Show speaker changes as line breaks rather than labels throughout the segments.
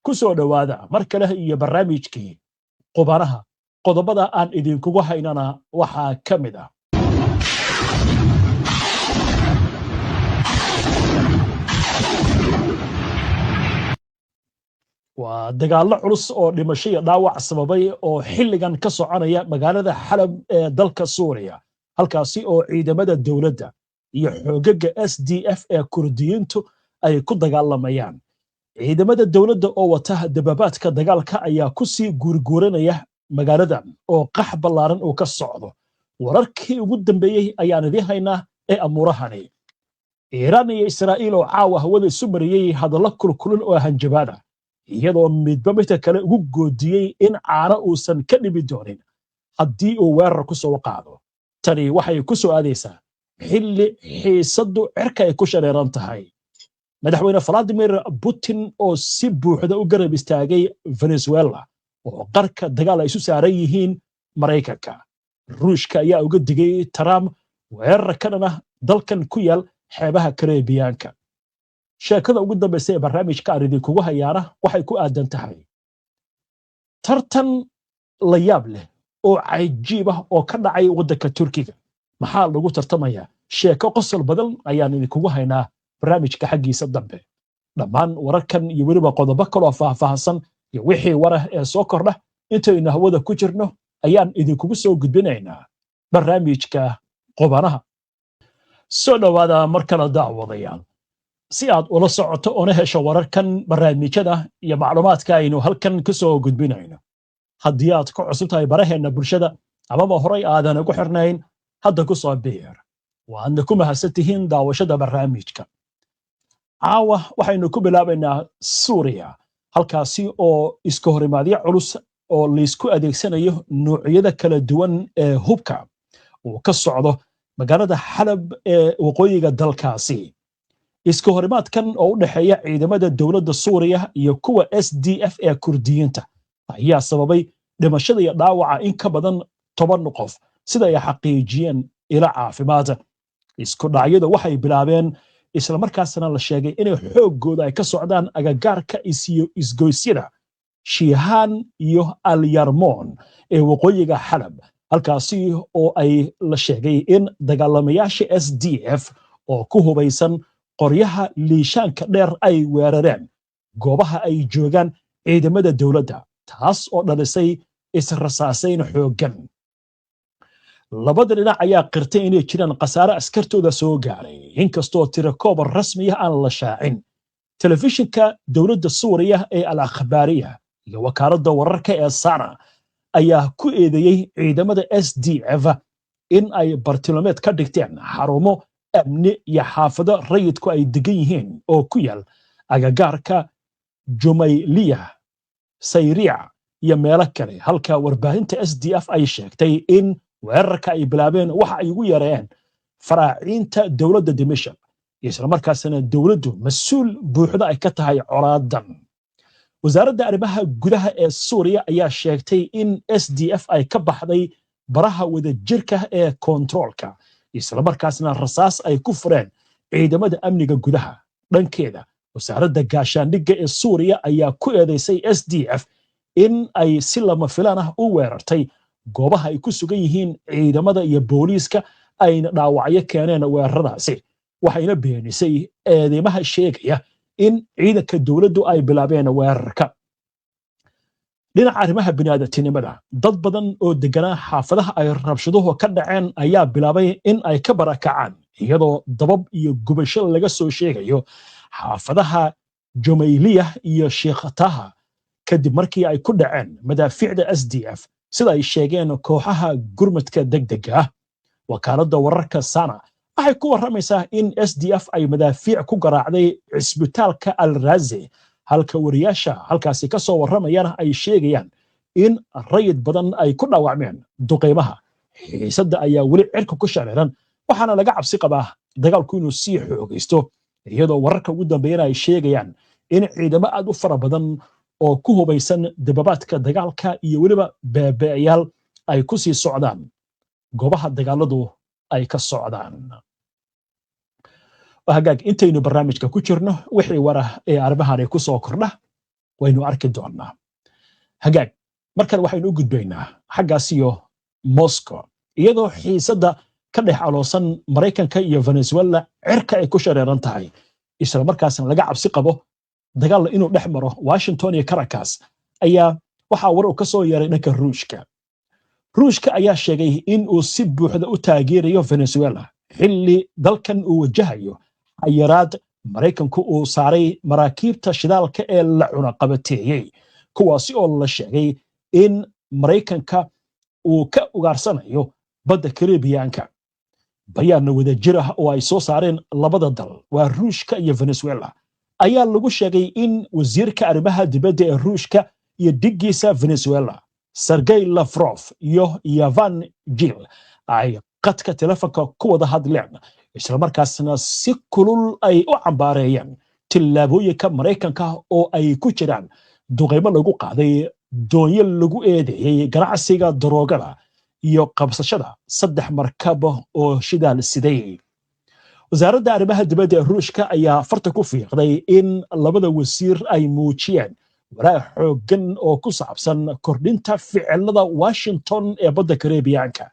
Ku soo dhowaada mar kale iyo barnaamijkii Qubanaha. Qodobada aan idinkugu haynana waxaa ka mid ah: waa dagaallo culus oo dhimasho iyo dhaawac sababay oo xilligan ka soconaya magaalada Xalab ee dalka Suuriya, halkaasi oo ciidamada dowladda iyo xoogaga SDF ee Kurdiyiintu ay ku dagaalamayaan. Ciidamada dowladda oo wata dababaadka dagaalka ayaa ku sii guurguuranaya magaaladan oo qax ballaaran uu ka socdo. Wararkii ugu dambeeyey ayaan idiin haynaa ee amuurahani. Iiraan iyo Israa'iil oo caawa hawada isu mariyey hadallo kulkulun oo hanjabaada, iyadoo midba midka kale ugu goodiyey in caano uusan ka dhimi doonin haddii uu weerar ku soo qaado. Tani waxay ku soo aadaysaa xilli xiisaddu cirka ay ku shareeran tahay. Madaxweyne Valadimir Putin oo si buuxda u garab istaagay Venezuela oo qarka dagaal ay isu saaran yihiin Maraykanka. Ruushka ayaa uga digay Trump weerar ka dhan ah dalkan ku yaal xeebaha Karebiyaanka. Sheekada ugu dambaysa ee barnaamijka aan idinkugu hayaana waxay ku aadan tahay tartan la yaab leh oo cajiib ah oo ka dhacay waddanka Turkiga. Maxaa lagu tartamayaa? Sheeko qosol badan ayaan idinkugu haynaa barnaamijka xaggiisa dambe. Dhammaan wararkan iyo weliba qodobo kaloo faahfaahsan iyo wixii warah ee soo kordha intaynu hawada ku jirno ayaan idinkugu soo gudbinaynaa barnaamijka Qubanaha. Soo dhowaada mar kale, daawadayaal. Si aad ula socoto oona hesho wararkan, barnaamijyada iyo macluumaadka aynu halkan ku soo gudbinayno, haddii aad ku cusub tahay baraheenna bulshada amaba horay aadan ugu xirnayn, hadda ku soo biir. Waadna ku mahadsan tihiin daawashada barnaamijka. Caawa waxaynu ku bilaabaynaa Suuriya, halkaasi oo iska horimaadyo culus oo laysku adeegsanayo nuucyada kala duwan ee hubka uu ka socdo magaalada Xalab ee waqooyiga dalkaasi. Iska horimaadkan oo u dhexeeya ciidamada dowladda Suuriya iyo kuwa SDF ee Kurdiyiinta ayaa sababay dhimashada iyo dhaawaca in ka badan 10 qof, sida ay xaqiijiyeen ilo caafimaad. Isku dhacyada waxay bilaabeen, islamarkaasna la sheegay inay xooggooda ay ka socdaan, agagaarka isgoysyada Shiihaan iyo Alyarmoon ee waqooyiga Xalab, halkaasi oo ay la sheegay in dagaalamayaasha SDF oo ku hubaysan qoryaha liishaanka dheer ay weerareen goobaha ay joogaan ciidamada dowladda, taas oo dhalisay israsaasayn xooggan. Labada dhinac ayaa qirtay inay jiraan khasaare askartooda soo gaaray, inkastoo tirakoob rasmi ah aan la shaacin. Telefishinka dowladda Suuriya ee Al Akhbaariya iyo wakaaladda wararka ee Sana ayaa ku eedeeyey ciidamada SDF in ay bartilmaameed ka dhigteen xarumo amni iyo xaafado rayidku ay degan yihiin oo ku yaal agagaarka Jumayliya, Sayriic iyo meelo kale, halka warbaahinta SDF ay sheegtay in weerarka ay bilaabeen waxa ay ugu yareen faraaciinta dowladda Dimashq, islamarkaasna dowladdu mas-uul buuxda ay ka tahay colaadan. Wasaaradda arrimaha gudaha ee Suuriya ayaa sheegtay in SDF ay ka baxday baraha wadajirka ee koontaroolka, islamarkaasna rasaas ay ku fureen ciidamada amniga gudaha. Dhankeeda, wasaaradda gaashaandhigga ee Suuriya ayaa ku eedeysay SDF in ay si lama filaan ah u weerartay goobaha ay ku sugan yihiin ciidamada iyo booliiska, ayna dhaawacyo keeneen weeraradaasi, waxayna beenisay eedeymaha sheegaya in ciidanka dowladdu ay bilaabeen weerarka. Dhinaca arrimaha bini'aadantinimada, dad badan oo deganaa xaafadaha ay rabshaduhu ka dhaceen ayaa bilaabay in ay ka barakacaan, iyadoo dabab iyo gubasho laga soo sheegayo xaafadaha Jumayliya iyo Sheikh Taha kadib markii ay ku dhaceen madaafiicda SDF, sida ay sheegeen kooxaha gurmadka degdega ah. Wakaaladda wararka Sana waxay ku warramaysaa in SDF ay madaafiic ku garaacday cisbitaalka Al Raze, halka wariyaasha halkaasi ka soo warramayana ay sheegayaan in rayid badan ay ku dhaawacmeen duqeymaha. Xiisadda ayaa weli cirka ku shareeran, waxaana laga cabsi qabaa dagaalku inuu sii xoogaysto, iyadoo wararka ugu dambeeyana ay sheegayaan in ciidamo aad u fara badan oo ku hubaysan dababaadka dagaalka iyo weliba beebeeyaal ay ku sii socdaan goobaha dagaaladu ay ka socdaan. Hagaag, intaynu barnaamijka ku jirno, wixii warah ee arrimahani ku soo kordha Waynu arki doonnaa. Hagaag, markan waxaynu u gudbaynaa xaggaas iyo Moscow, iyadoo xiisadda ka dhex aloosan Maraykanka iyo Venezuela cirka ay ku shareeran tahay, isla markaasna laga cabsi qabo dagaal inuu dhex maro Washington iyo Caracas, ayaa waxaa war uu ka soo yeeray dhanka Ruushka. Ruushka ayaa sheegay in uu si buuxda u taageerayo Venezuela xilli dalkan uu wajahayo xayiraad Maraykanku uu saaray maraakiibta shidaalka ee la cunaqabateeyey, kuwaasi oo la sheegay in Maraykanka uu ka ugaarsanayo badda Karibiyaanka. Bayaanna wadajir ah oo ay soo saareen labada dal, waa Ruushka iyo Venezuela, ayaa lagu sheegay in wasiirka arrimaha dibadda ee Ruushka iyo dhiggiisa Venezuela, Sergey Lavrov iyo Yavan Gil, ay qadka telefonka ku wada hadleen, islamarkaasna si kulul ay u cambaareeyeen tillaabooyinka Maraykanka oo ay ku jiraan duqaymo lagu qaaday doonyo lagu eedeeyey ganacsiga daroogada iyo qabsashada 3 markab oo shidaal siday. Wasaaradda arrimaha dibadda ee Ruushka ayaa farta ku fiiqday in labada wasiir ay muujiyeen walaac xooggan oo ku saabsan kordhinta ficilada Washington ee badda Karebiyaanka,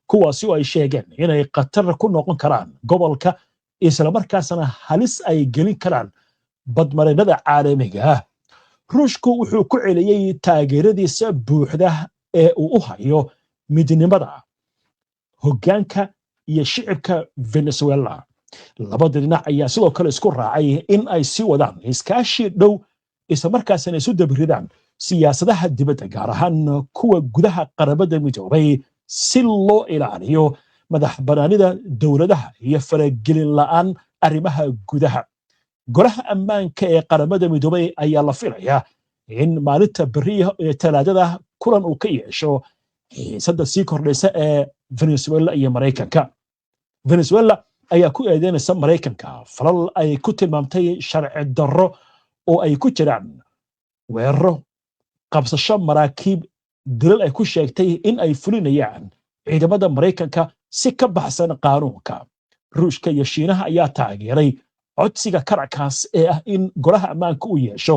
kuwaasi oo ay sheegeen inay khatar ku noqon karaan gobolka, islamarkaasna halis ay gelin karaan badmarinada caalamiga ah. Ruushku wuxuu ku celiyey taageeradiisa buuxda ee uu u hayo midnimada, hoggaanka iyo shicibka Venezuela. Labada dhinac ayaa sidoo kale isku raacay in ay sii wadaan iskaashi dhow, islamarkaasna isu dabridaan siyaasadaha dibadda, gaar ahaan kuwa gudaha Qaramada Midoobay, si loo ilaaliyo madax banaanida dowladaha iyo faragelin la'aan arrimaha gudaha. Golaha Ammaanka ee Qaramada Midoobay ayaa la filayaa in maalinta beriya ee Talaadada kulan uu ka yeesho xiisadda sii kordhaysa ee Venezuela iyo Maraykanka. Venezuela ayaa ku eedeynaysa Maraykanka falal ay ku tilmaamtay sharci darro oo ay ku jiraan weeraro, qabsasho maraakiib, dilal ay ku sheegtay in ay fulinayaan ciidamada Maraykanka si ka baxsan qaanuunka. Ruushka iyo Shiinaha ayaa taageeray codsiga Caracas ee ah in Golaha Ammaanka uu yeesho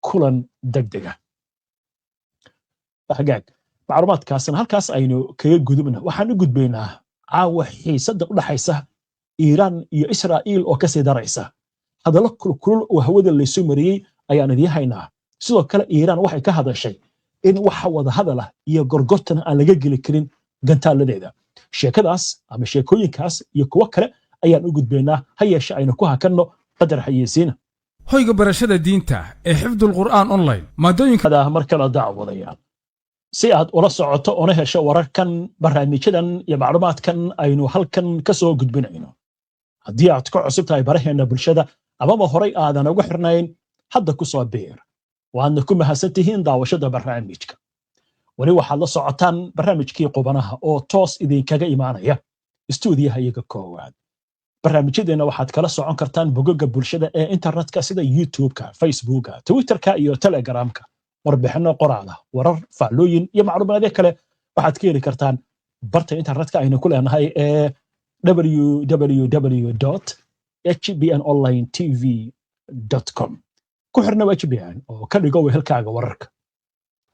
kulan degdega. Hagaag, macluumaadkaasna halkaas aynu kaga gudubna. Waxaan u gudbaynaa caawa xiisadda u dhaxaysa Iiraan iyo Israa'iil oo kasii daraysa. Hadallo kulkulul oo hawada laysu mariyey ayaan idiin haynaa. Sidoo kale Iiraan waxay ka hadashay in waxa wadahadal ah iyo gorgortan aan laga geli karin gantaaladeeda. Sheekadaas ama sheekooyinkaas iyo kuwo kale ayaan u gudbaynaa, ha yeeshe aynu ku hakanno qadar xayeysiina.
Hoyga barashada diinta ee Xifdul Qur'aan Online, maadooyinka
Mar kale, daawadayaal, si aad ula socoto una hesho wararkan, barnaamijyadan iyo macluumaadkan aynu halkan ka soo gudbinayno, haddii aad ka cusub tahay baraheenna bulshada amaba horay aadan ugu xirnayn, hadda ku soo biir. Waadna ku mahadsan tihiin daawashada barnaamijka. Weli waxaad la socotaan barnaamijkii Qubanaha oo toos idinkaga imaanaya istuudiyaha iyaga koowaad. Barnaamijyadeenna waxaad kala socon kartaan bogoga bulshada ee internetka sida YouTube-ka, Facebooka, Twitterka iyo Telegramka. Warbixinno qoraala, warar, faallooyin iyo macluumaadyo kale waxaad ka heli kartaan barta internetka aynu ku leenahay ee www hbn online tv com. Ku xirnow HBN oo ka dhigo wehelkaaga wararka.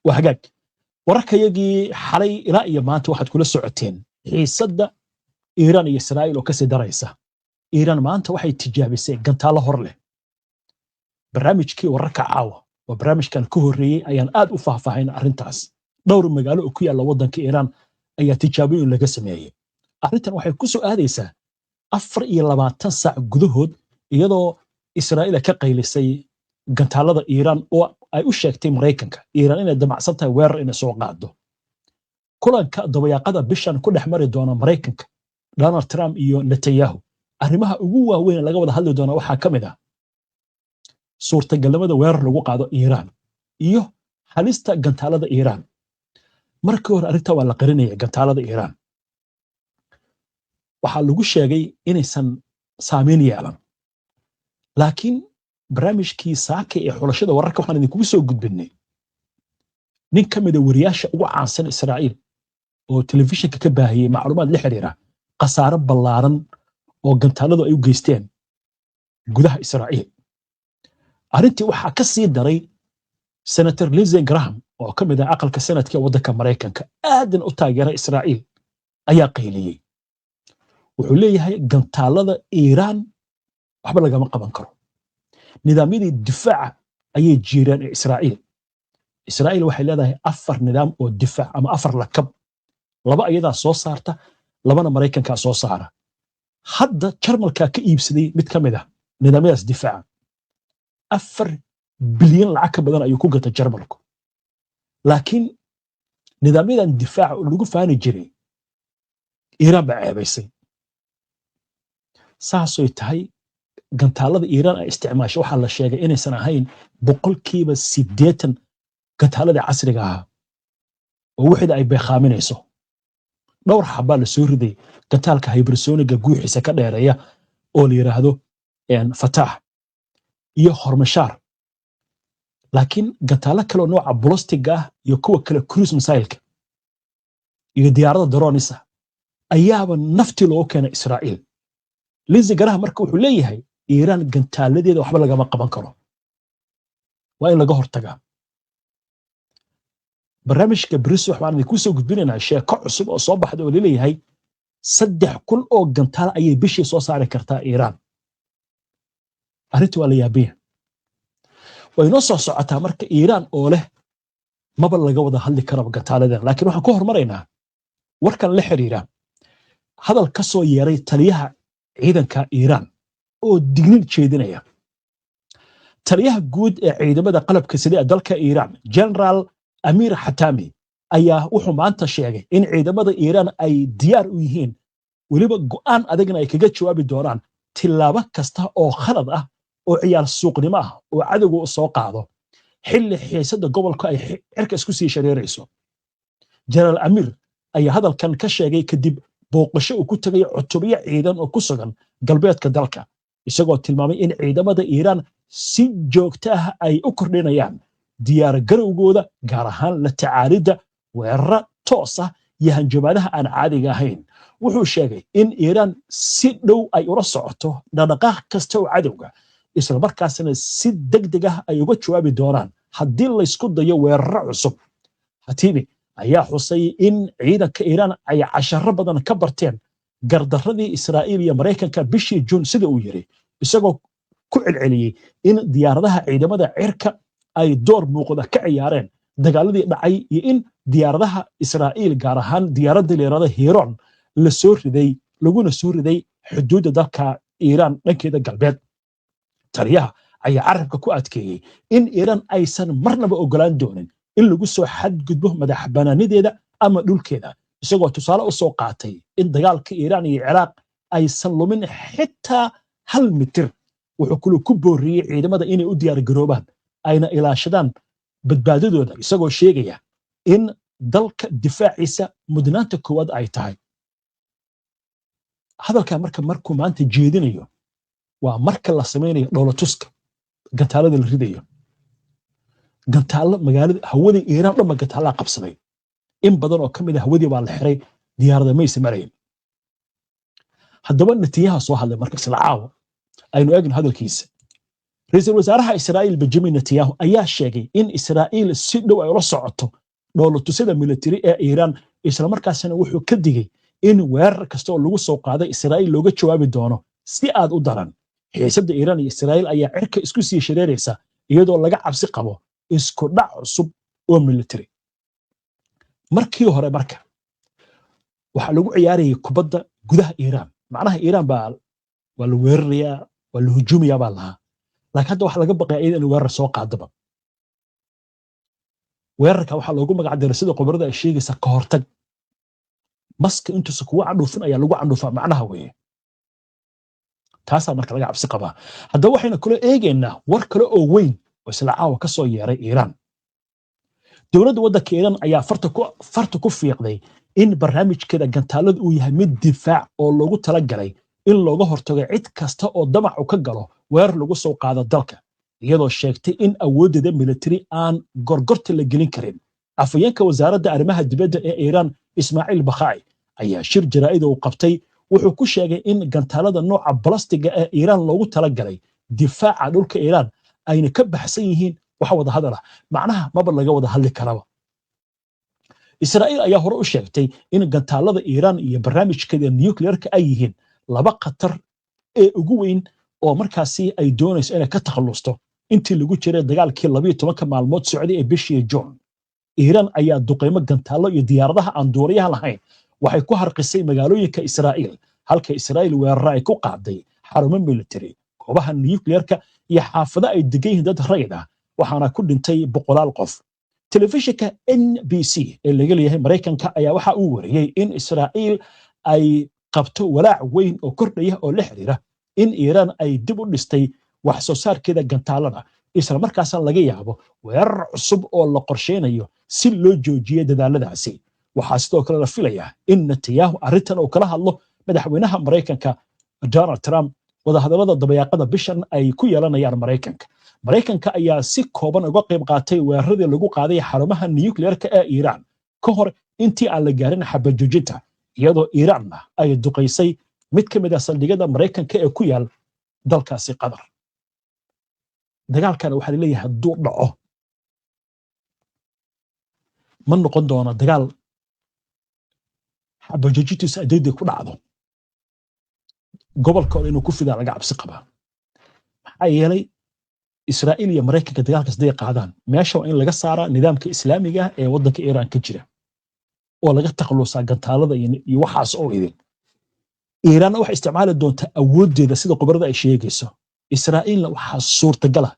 Waa hagaag, wararkayagii xalay ilaa iyo maanta waxaad kula socoteen xiisadda Iiraan iyo Israa'iil oo kasii daraysa. Iiraan maanta waxay tijaabisay gantaallo hor leh. Barnaamijkii wararka caawa oo barnaamijkan ka horreeyey ayaan aad u faahfaahin arrintaas. Dhowr magaalo oo ku yaalla waddanka Iiraan ayaa tijaabooyin laga sameeyey. Arrintan waxay ku soo aadaysaa 24 saac gudahood iyadoo Israa'iil ka qaylisay gantaalada Iiraan oo ay u sheegtay Maraykanka Iiraan inay damacsan tahay weerar inay soo qaado. Kulanka dabayaaqada bishan ku dhex mari doona Maraykanka, Donald Trump iyo Netanyahu, arrimaha ugu waaweyn laga wada hadli doona waxaa ka mid ah suurtagalnimada weerar lagu qaado Iiraan iyo halista gantaalada Iiraan. Markii hore arrinta waa la qarinaya. Gantaalada Iiraan waxaa lagu sheegay inaysan saameyn yeelan, laakiin barnaamijkii saaka ee xulashada wararka waxaan idinkugu soo gudbinay nin ka mida wariyaasha ugu caansan Israa'iil oo telefishinka ka baahiyey macluumaad la xiriira khasaaro ballaaran oo gantaaladu ay u geysteen gudaha Israa'iil. Arrintii waxaa ka sii daray Senator Lindsey Graham oo ka mid ah aqalka senadka ee waddanka Maraykanka, aadan u taageera Israa'iil, ayaa qayliyey. Wuxuu leeyahay gantaalada Iiraan waxba lagama qaban karo, nidaamyadii difaaca ayay jiireen ee Israa'iil. Israa'iil waxay leedahay 4 nidaam oo difaac ama 4 lakab, 2 ayadaa soo saarta, 2na Maraykankaa soo saara. Hadda Jarmalkaa ka iibsaday mid ka mid ah nidaamyadaas difaaca, 4 bilyan lacag ka badan ayuu ku gata Jarmalku. Laakiin nidaamyadan difaaca oo lagu faani jiray Iiraan baa ceebaysay. Saasay tahay gantaalada Iiraan ay isticmaasho waxaa la sheegay inaysan ahayn 80% gantaaladii casriga ahaa oo wixida ay beekhaaminayso. Dhowr xabaa la soo riday gantaalka hypersonic-ga guuxiisa ka dheereeya oo la yidhaahdo Fataax iyo Hormashaar, laakiin gantaalo kale oo nooca ballistic-ga ah iyo kuwa kale cruise missile-ka iyo diyaaradda drones-ka ayaaba naftii loogu keenay Israa'iil. Lindsey Graham marka wuxuu leeyahay Iiraan gantaaladeeda waxba lagama qaban karo, waa in laga hortagaa. Barnaamijka beris waxbaan idinku soo gudbinaynaa sheeko cusub oo soo baxda oo laleeyahay 3000 oo gantaal ayay bishii soo saari kartaa Iiraan. Arrinta waa la yaabaya, way noo soo socotaa. Marka Iiraan oo leh maba laga wada hadli karaba gantaaladan, laakiin waxaan ku hormaraynaa warkan la xiriira hadal ka soo yeeray taliyaha ciidanka Iiraan oo dignin jeedinaya. Taliyaha guud ee ciidamada qalabka sida ee dalka Iiraan, Generaal Amiir Xatami, ayaa wuxuu maanta sheegay in ciidamada Iiraan ay diyaar u yihiin, weliba go'aan adagna ay kaga jawaabi doonaan tillaabo kasta oo khalad ah oo ciyaal suuqnimo ah oo cadowga u soo qaado, xilli xiisadda gobolka ay cirka isku sii shareerayso. Jenaraal Amiir ayaa hadalkan ka sheegay kadib booqasho uu ku tegay cutubyo ciidan oo ku sugan galbeedka dalka, isagoo tilmaamay in ciidamada Iiraan si joogto ah ay u kordhinayaan diyaar garowgooda, gaar ahaan la tacaalidda weeraro toos ah iyo hanjabaadaha aan caadiga ahayn. Wuxuu sheegay in Iiraan si dhow ay ula socoto dhaqdhaqaaq kasta oo cadowga, islamarkaasna si degdeg ah ay uga jawaabi doonaan haddii laysku dayo weeraro cusub. Hatimi ayaa xusay in ciidanka Iiraan ay casharo badan ka barteen gardarradii Israa'iil iyo Maraykanka bishii Juun, sida uu yiri, isagoo ku celceliyey in diyaaradaha ciidamada cirka ay door muuqda ka ciyaareen dagaaladii dhacay iyo in diyaaradaha Israa'iil, gaar ahaan diyaaradda la yidhahdo Hiron, la soo riday, laguna soo riday xuduudda dalka Iiraan dhankeeda galbeed. Taliyaha ayaa carabka ku adkeeyey in Iiraan aysan marnaba ogolaan doonin in lagu soo xadgudbo madax banaanideeda ama dhulkeeda, isagoo tusaale u soo qaatay in dagaalka Iiraan iyo Ciraaq aysan lumin xitaa 1 mitir. Wuxuu kaloo ku booriyey ciidamada inay u diyaar garoobaan ayna ilaashadaan badbaadadooda, isagoo sheegaya in dalka difaaciisa mudnaanta koowaad ay tahay. Hadalkaa marka markuu maanta jeedinayo waa marka la samaynayo dhoolatuska gantaalada la ridayo. Gantaallo magaalada, hawada Iiraan dhanba gantaallaa qabsaday. In badan oo ka mid a hawadii baa la xiray, diyaarada maysa marayn. Haddaba Netanyahu soo hadlay marka isla caawa, aynu eegno hadalkiisa. Ra-iisul wasaaraha Israa'iil Benjamin Netanyahu ayaa sheegay in Israa'iil si dhow ay ula socoto dhoolatusada militari ee Iiraan, islamarkaasina wuxuu ka digay in weerar kasta oo lagu soo qaaday Israa'iil looga jawaabi doono si aad u daran. Xiisadda Iiraan iyo Israa'iil ayaa cirka isku sii shareeraysa, iyadoo laga cabsi qabo isku dhac cusub oo militari. Markii hore marka waxaa lagu ciyaarayay kubadda gudaha Iiraan, macnaha Iiraan baa waa la weerarayaa, waa la hujuumayaa baa lahaa, laakiin hadda waxaa laga baqaya iyada in weerar soo qaadaba. Weerarka waxaa loogu magac daray, sida khubarada ay sheegaysa, ka hortag. Maska intuusa kugu candhuufin ayaa lagu candhuufaa, macnaha weeye. Taasaa marka laga cabsi qabaa. Haddaba waxaynu kula eegaynaa war kale oo weyn oo isla caawa ka soo yeeray Iiraan. Dowladda waddanka Iiraan ayaa farta ku fiiqday in barnaamijkeeda gantaalada uu yahay mid difaac oo loogu talagalay in looga hortago cid kasta oo damacu ka galo weerar lagu soo qaado dalka, iyadoo sheegtay in awooddeeda militari aan gorgorta la gelin karin. Afhayeenka wasaaradda arrimaha dibadda ee Iiraan, Ismaaciil Bakhaaci, ayaa shir jaraa'id uu qabtay wuxuu ku sheegay in gantaalada nooca ballistic-ga ee Iiraan loogu talagalay difaaca dhulka Iiraan ayna ka baxsan yihiin. Wax wada hadal ah macnaha maba laga wada hadli karaba. Israa'iil ayaa hore u sheegtay in gantaalada Iiraan iyo barnaamijkeeda nuclearka ay yihiin laba khatar ee ugu weyn oo markaasi ay doonayso inay ka takhallusto. Intii lagu jiray dagaalkii 12-ka maalmood socday ee bishii Juun, Iiraan ayaa duqaymo gantaallo iyo diyaaradaha aan duuliyaha lahayn waxay ku harqisay magaalooyinka Israa'iil, halka Israa'iil weeraro ay ku qaaday xarumo military, goobaha nuclearka iyo xaafado ay degan yihiin dad rayid ah, waxaana ku dhintay boqolaal qof. Telefishinka NBC ee laga leeyahay Maraykanka ayaa waxa uu wariyey in Israa'iil ay qabto walaac weyn oo kordhaya oo la xiriira in Iiraan ay dib u dhistay wax soo saarkeeda gantaalada, isla markaasna laga yaabo weerar cusub oo la qorsheynayo si loo joojiyo dadaaladaasi. Waxaa sidoo kale la filayaa in Netanyahu arrintan uu kala hadlo madaxweynaha Maraykanka Donald Trump wadahadallada dabayaaqada bishan ay ku yeelanayaan Maraykanka. Maraykanka ayaa si kooban uga qayb qaatay weeraradii lagu qaaday xarumaha nuclearka ee Iiraan ka hor intii aan la gaarin xabajoojinta, iyadoo Iiraanna ay duqaysay mid ka mid ah saldhigyada Maraykanka ee ku yaal dalkaasi Qatar. Dagaalkan waxaa laleeyahay hadduu dhaco ma noqon doono dagaal xabajoojintiisu ay degdeg ku dhacdo. Gobolka oo inuu ku fidaa laga cabsi qabaa, maxaa yeelay Israa'iil iyo Maraykanka dagaalkaas haday qaadaan, meesha waa in laga saaraa nidaamka Islaamiga ah ee waddanka Iiraan ka jira oo laga takhalusaa gantaalada iyo waxaas oo idin. Iiraanna waxay isticmaali doontaa awooddeeda, sida khubarada ay sheegayso. Israa'iilna waxaa suurtagala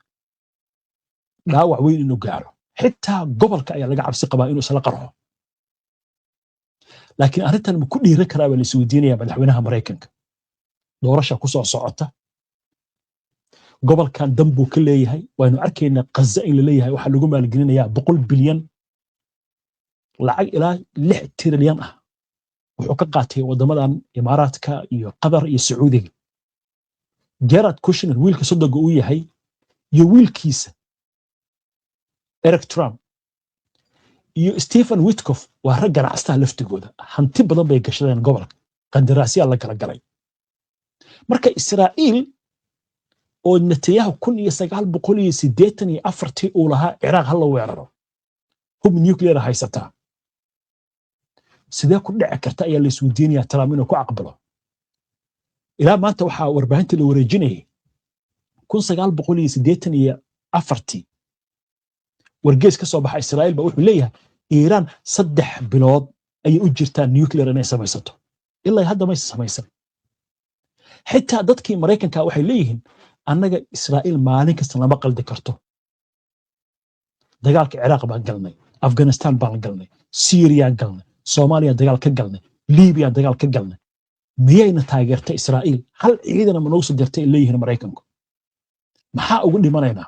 dhaawac weyn inuu gaaro, xitaa gobolka ayaa laga cabsi qabaa inuu isla qarxo. Laakiin arrintan ma ku dhiiran karaa baa la isweydiinaya madaxweynaha Maraykanka. Doorasha ku soo socota, gobolkan dan buu ka leeyahay. Waynu arkaynaa Qaza in la leeyahay waxaa lagu maalgelinayaa 100 bilyan, lacag ilaa 6 trilyan ah wuxuu ka qaatay waddamadan Imaaraadka iyo Qatar iyo Sacuudiga. Jared Kushner, wiilka soddonka uu yahay, iyo wiilkiisa Eric Trump iyo Stephen Witkoff waa rag ganacsataa laftigooda, hanti badan bay gashadeen gobolka, qandaraasyaa la kala galay. Marka Israa'iil oo Netanyahu 1984-tii uu lahaa Ciraaq hala weeraro, hub nuclear haysataa, sidee ku dhici karta ayaa la isweydiinaya Trump inuu ku aqbalo? Ilaa maanta waxaa warbaahinta la wareejinayay 1984-tii wargees ka soo baxa Israa'iil ba wuxuu leeyahay Iiraan 3 bilood ayay u jirtaa nuclear inay samaysato. Ilaa hadda maysa samaysan. Xitaa dadkii Maraykanka waxay leeyihiin annaga Israa'iil maalin kasta lama qaldi karto. Dagaalka Ciraaq baan galnay, Afghanistan baan galnay, Siiriyaan galnay, Soomaaliya dagaal ka galnay, Libiya dagaal ka galnay, miyayna taageertay Israa'iil? Hal ciidana ma noogu soo dirtay, ay leeyihiin Maraykanku. Maxaa ugu dhimanaynaa?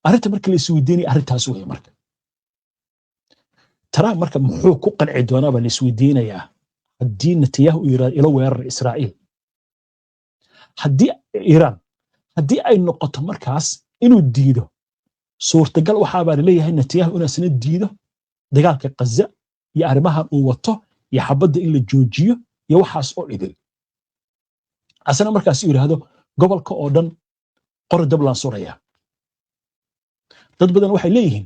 Arrinta marka la isweydiinaya arrintaas weeye. Marka Trump marka muxuu ku qanci doonaa baa la isweydiinayaa haddii Netanyahu uu yidhahdo ilo weerar Israa'iil, haddii Iiraan, haddii ay noqoto markaas inuu diido? Suurtagal waxaa baa laleeyahay Netanyahu inaasna diido dagaalka Qaza iyo arrimahan uu wato iyo xabadda in la joojiyo iyo waxaas oo idil, asna markaas uu yidhaahdo gobolka oo dhan qori dablaan suraya. Dad badan waxay leeyihiin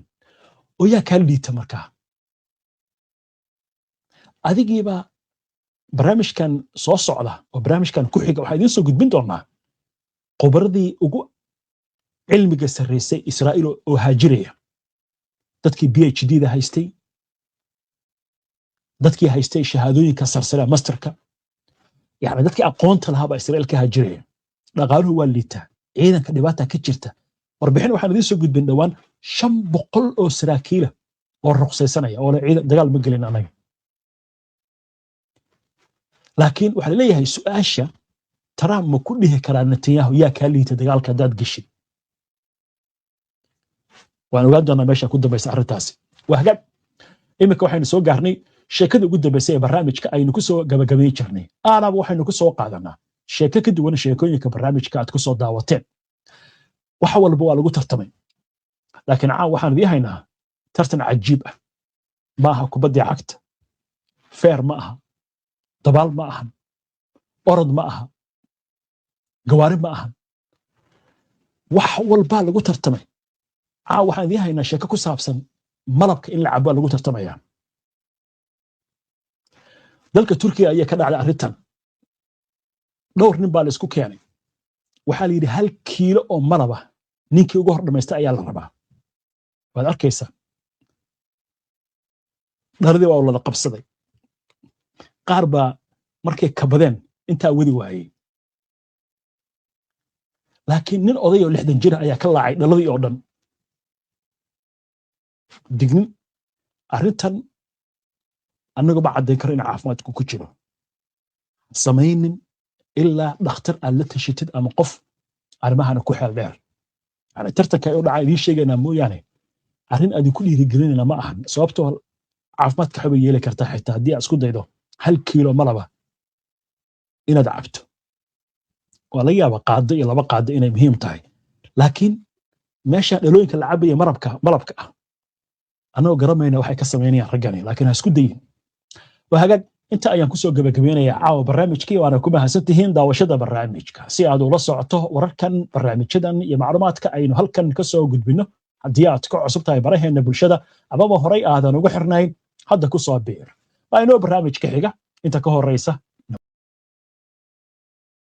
oo yaa kaa liita markaa adigiiba? Barnaamijkan soo socda oo barnaamijkan ku xiga waxaa idiin soo gudbin doonaa khubradii ugu cilmiga sarreysay Israa'iil oo haajiraya, dadkii PhD da haystay, dadkii haystay shahaadooyinka sarsare, masterka, yani dadkii aqoonta lahaa baa Israa'iil ka haajiraya. Dhaqaaluhu waa liitaa, ciidanka dhibaata ka jirta. Warbixin waxaan idiin soo gudbin dhowaan 500 oo saraakiila oo ruqsaysanaya oo ciidan dagaal ma gelin anaga. Laakiin waxaa laleeyahay su-aasha, Trump ma ku dhihi karaa Netanyahu yaa kaa liita dagaalka haddaad geshid? Waan ogaan doonaa meesha ku dambaysa arrintaasi. Waa hagaag, iminka waxaynu soo gaarnay sheekada ugu dambaysay ee barnaamijka aynu ku soo gabagabayn jirnay. Aanaaba waxaynu ku soo qaadanaa sheeko ka duwan sheekooyinka barnaamijka aad ku soo daawateen. Wax walba waa lagu tartamay, laakiin caan waxaan idii haynaa tartan cajiib ah. Ma aha kubaddii cagta, feer ma aha, dabaal ma ahan, orod ma aha, gawaari ma ahan, wax walbaa lagu tartamay. Caawa waxaan idiin haynaa sheeko ku saabsan malabka in la cabo lagu tartamaya. Dalka Turkiya ayaa ka dhacday arrintan. Dhowr nin baa la isku keenay. Waxaa la yidhi 1 kiilo oo malaba ninkii ugu hor dhamaysta ayaa la rabaa. Waad arkaysaa, dhaladii waa lada qabsaday. Qaar baa markay kabadeen intaa wadi waayey, laakiin nin oday oo 60 jira ayaa ka laacay dhaladii oo dhan. Dignin: arrintan annagu ma caddayn karo in caafimaadku ku jiro. Samaynin ilaa dhakhtar aad la tashitid ama qof arrimahana ku xeel dheer. Yani tartanka ay u dhacaan idiin sheegaynaa mooyaane, arrin aad ku dhiirigelinayna ma ahan, sababtoo caafimaadka waxbay yeeli kartaa xitaa haddii aad isku daydo 1 kiilo malaba inaad cabto. Waa laga yaabaa qaado iyo 2 qaado inay muhiim tahay, laakiin meesha dhalooyinka la cabaya marabka malabka ah annagoo garamayna waxay ka samaynayaan raggani, laakiin ha isku dayin. Waa hagaag, inta ayaan kusoo gabagabeynayaa caawa barnaamijkii, waana ku mahadsan tihiin daawashada barnaamijka. Si aad ula socoto wararkan, barnaamijyadan iyo macluumaadka aynu halkan ka soo gudbinno, haddii aad ka cusub tahay baraheena bulshada amaba horay aadan ugu xirnayn, hadda ku soo biir. Waa inoo barnaamijka xiga. Inta ka horeysa.